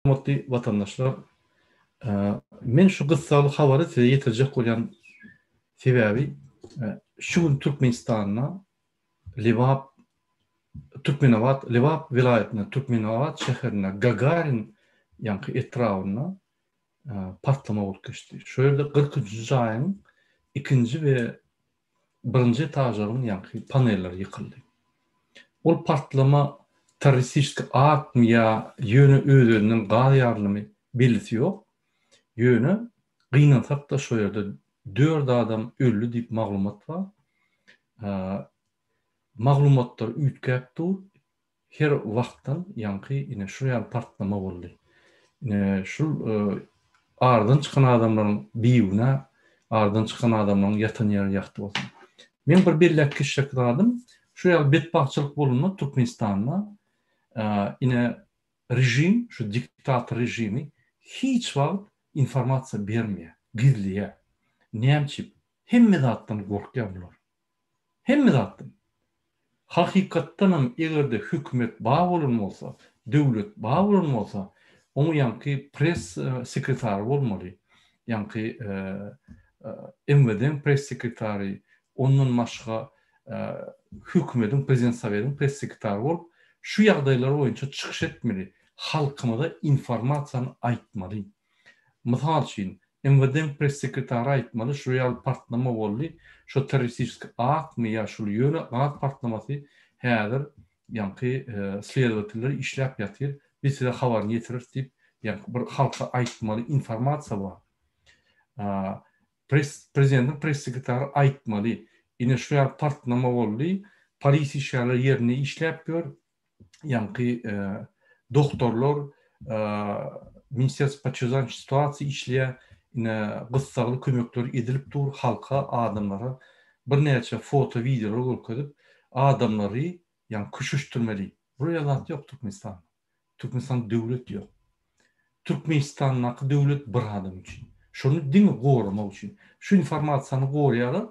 Hormatly watandaşlar, men şu gyssagly habary size ýetirjek bolýan sebäbi şu gün Türkmenistanda Lebap Türkmenabat Lebap welaýatynda Türkmenabat şäherinde Gagarin ýaňky etrabynda partlama bolup geçdi. Şu ýerde 43-nji jaýyň ikinji we birinji etažlaryň ýaňky panelleri ýykyldy. Ol partlama terroristiçki aktmy ýa ýöne öz-özünden gaz ýarylymy bellisi ýok. Ýöne gynansak-da şo ýerde dört adam öldi diýip maglumat bar. Maglumatlar üýtgäp dur. Her wagtdan ýaňky ine şu ýaly partlama boldy. Ine şul aradan çykan adamlaryň bigünä aradan çykan adamlaryň ýatan ýeri ýagty bolsun. Meň bir belläp geçjek zadym şu ýaly betbagtçylyk bolanda Türkmenistanda ine režim şu diktator režimi hiç wagt informasiýa bermeýär, gizleýär. Näme üçin? Hemme zatdan gorkýar bular. Hemme zatdan. Hakykatdanam eger-de hökümet bar bolan bolsa, döwlet bar bolan bolsa, oň ýaňky press sekretary bolmaly. Ýaňky MWD-iň press sekretary, ondan başga hökümediň, prezident sowetiň press sekretary bolup, şu ýagdaýlar boýunça çykyş etmeli, halkymyza informasiýany aýtmaly. Mysal üçin, MWD-niň press-sekretary aýtmaly, şu ýaly partlama boldy, şo terroristiçeskiý aktmy ýa şul ýöne gaz partlamasy häzir ýaňky sledowateller işläp ýatyr, biz size habaryny ýetireris diýip, ýaňky bir halka aýtmaly informasiýa bar. Press, prezidentiň press-sekretary aýtmaly, ine şu ýaly partlama boldy, polisiýa işgärleri ýerinde işläp ýör, ýaňky doktorlar Ministerstwo po çrezwyçajnyý situasiýa işleýär, ine gyssagly kömekler edilip dur halka, adamlara birnäçe foto, wideolar görkezip, adamlary ýaňky köşeşdirmeli. Bular ýaly zat ýok Türkmenistanda. Türkmenistanda döwlet ýok. Türkmenistandaky döwlet bir adam üçin. Şony diňe goramak üçin. Şu informasiýany goraýarlar,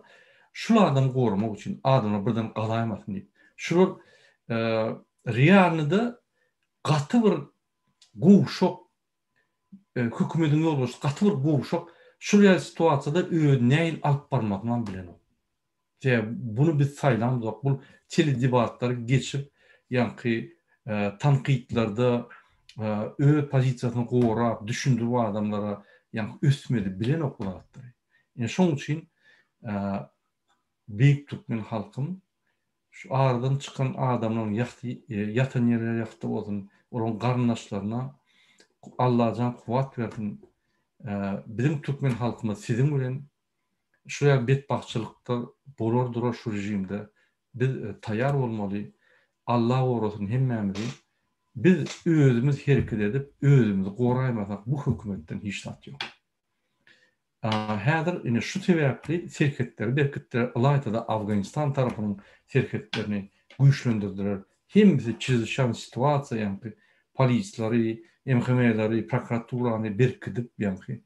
şul adamy goramak üçin, adamlar birden galaýmasyn diýip. Şular realnyda gaty bir gowşak hökümediň ýolbaşçysy gaty bir gowşak şul ýaly situasiýada özüni nähili alyp barmasynam bilenok. Sebäbi buny biz saýlamzok. Bul teledebatlary geçip, ýaňky tankytlarda öz pozisiýasyny gorap, düşündirip adamlara ýaňky ösmedi, bilenok bu zatlary. Ine şoň üçin beýik türkmen halkym şu aradan çykan adamlaryň ýagty ýatan ýerleri ýagty bolsun, olaryň garyndaşlaryna Allajan kuwwat bersin. Biziň türkmen halkymyz siziň bilen Şu ýaly betbagtçylykda bolar durar şu režimde biz taýar bolmaly Alla gorasyn hemmämizi biz özümiz hereket edip özümizi goraýmasak bu hökümetden hiç zat ýok. Häzir ine şu sebäpli serhetleri berkitdiler ylaýtada Afganistan tarapynyň serhetlerini güýçlendirdiler hemmesi çrezwyçaýny situasiýa ýaňky polislary MHM-leri prokuraturany berkidip ýaňky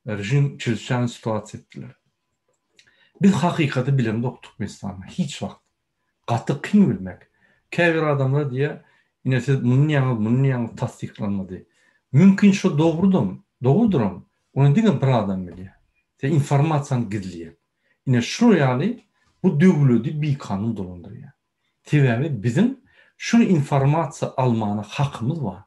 Režim çrezwyçaýny situasiýa etdiler. Biz hakykaty bilemzok Türkmenistanda hiç wagt. Gaty kyn bilmek. Käbir adamlar diýýär, ine siz muny diýýäňiz, muny diýýäňiz tassyklanmady. Mümkin şo dogrudam, dogrudyram, ony diňe bir adam bilýär. Sen informasiýany gizleýäň. Ine şular ýaly bu döwledi bikanun dolandyrýar. Sebäbi biziň şul informasiýa almana hakymyz bar.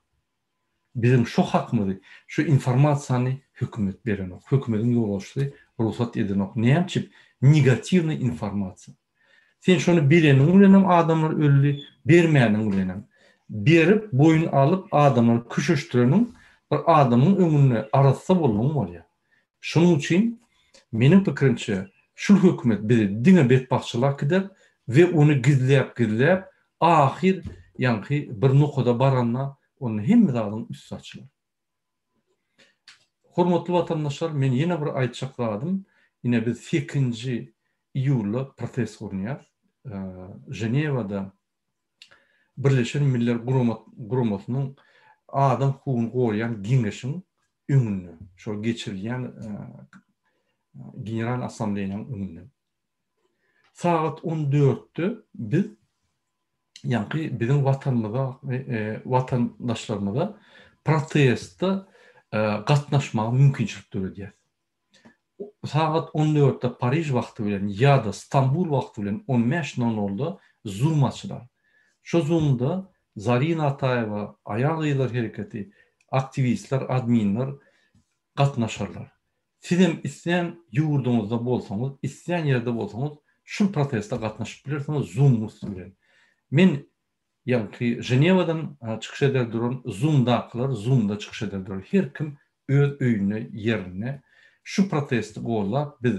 Biziň şo hakymyzy, şu informasiýany hökümet berenok. Hökümediň ýolbaşçysy rugsat edenok. Näme üçin? Negatiwnyý informasiýa. Sen şony bereniň bilenem adamlar öldi, bermäniň bilenem. Berip, boýun alyp, adamlary köşeşdireniň bir adamyň öňünde arassa boldugyň bolýar. Şonuň üçin, meniň pikirimçe, şul hökümet bizi diňe betbagtçylyga äkider we ony gizläp-gizläp, ahyr ýaňky bir nokada baranda onda hemme zadyň üsti açylar. Hormatly watandaşlar, men ýene bir aýtjak zadym, ine biz sekizinji iýulda protest gurnaýarys. Ženewada Birleşen Miller Guramasynyň adam hukugyny goraýan geňeşiň öňünde, şol geçirilýän General Assambleýanyň öňünde. Sagat on dörtde biz ýaňky biziň watanymyza, watandaşlarymyza. protestde gatnaşmaga mümkinçilik döredýäs. Sagat on dörtde Pariž wagty bilen ýa-da Stambul wagty bilen on bäş nol nolda Zoom açylar. Şo Zoomda Zarina Ataýewa, Aýal-gyzlar hereketi, aktiwistler, adminler gatnaşarlar. Sizem islän ýurduňyzda bolsaňyz, islän ýerde bolsaňyz şul proteste gatnaşyp bilersiňiz Zoom-yň üsti bilen. Men ýaňky Ženewadan çykyş eder duran Zoom-dakylar Zoom-da çykyş eder duran. Her kim öz öýünde, ýerinde şu protesti gollap biz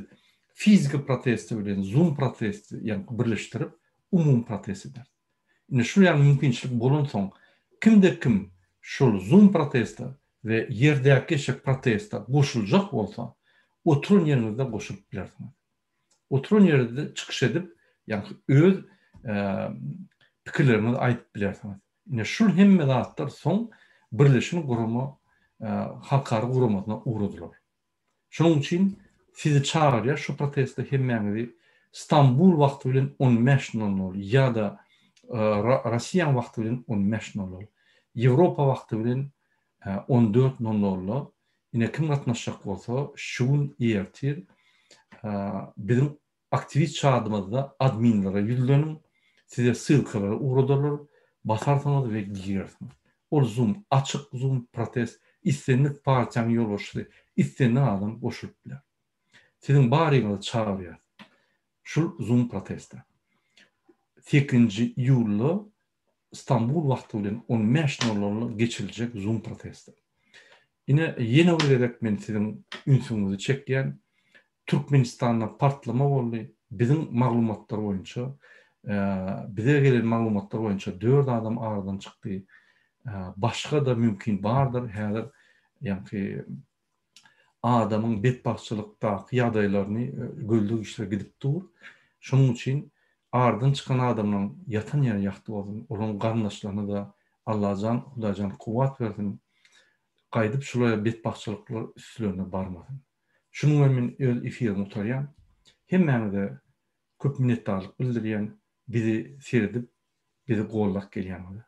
fiziki protesti bilen Zoom protesti ýaňky birleşdirip umumy protest ederis. Indi şul ýaly mümkinçilik bolansoň, kimde-kim şol Zoom proteste we ýerdäki geçjek proteste goşuljak bolsa, oturan ýeriňizde goşulyp bilersiňiz. Oturan ýerde çykyş edip, ýagny öz pikirleriňizi aýdyp bilersiňiz. Ine şul hemme zatlar soň Birleşen gurama halkara guramasyna ugradylar. Şonuň üçin sizi çagyrýar şu proteste hemmäňizi Stambul wagty bilen on bäş nol nol ýa-da Rossiýaň wagty bilen on bäş nol nol, Ýewropa wagty bilen on dört nol nolda ine kim gatnaşjak bolsa şu gün ertir biziň Aktiwist çadymyzda adminlere ýüzleniň, size ssylkalary ugradarlar, basarsyňyz we girersiňiz. Ol zoom açyk zoom protest, islendik partiýanyň ýolbaşçysy, islendik adam goşulyp biler. Siziň baryňyzy çagyrýas şul zoom proteste. Sekizinji iýulda Stambul wagty bilen on bäş nol nolda geçiriljek zoom proteste. Ine ýene bir gezek men siziň ünsüňizi çekýän, Türkmenistanda partlama boldy. Biziň maglumatlar boýunça, bize gelen maglumatlar boýunça dört adam aradan çykdy. Başga-da mümkin bardyr. Häzir ýaňky adamyň betbagtçylykdaky ýagdaýlaryny gözleg işleri gidip dur. Şonuň üçin aradan çykan adamlaryň ýatan ýeri ýagty bolsun. Olaryň garyndaşlaryna-da Allajan, Hudaýjan kuwwat bersin. Gaýdyp şular betbagtçylyklar üstlerine barmasyn. Şunuň bilen men öz efirimi gutarýan. Hemmäňize köp minnetdarlyk bildirýän bizi seredip bizi gollap gelýäňize.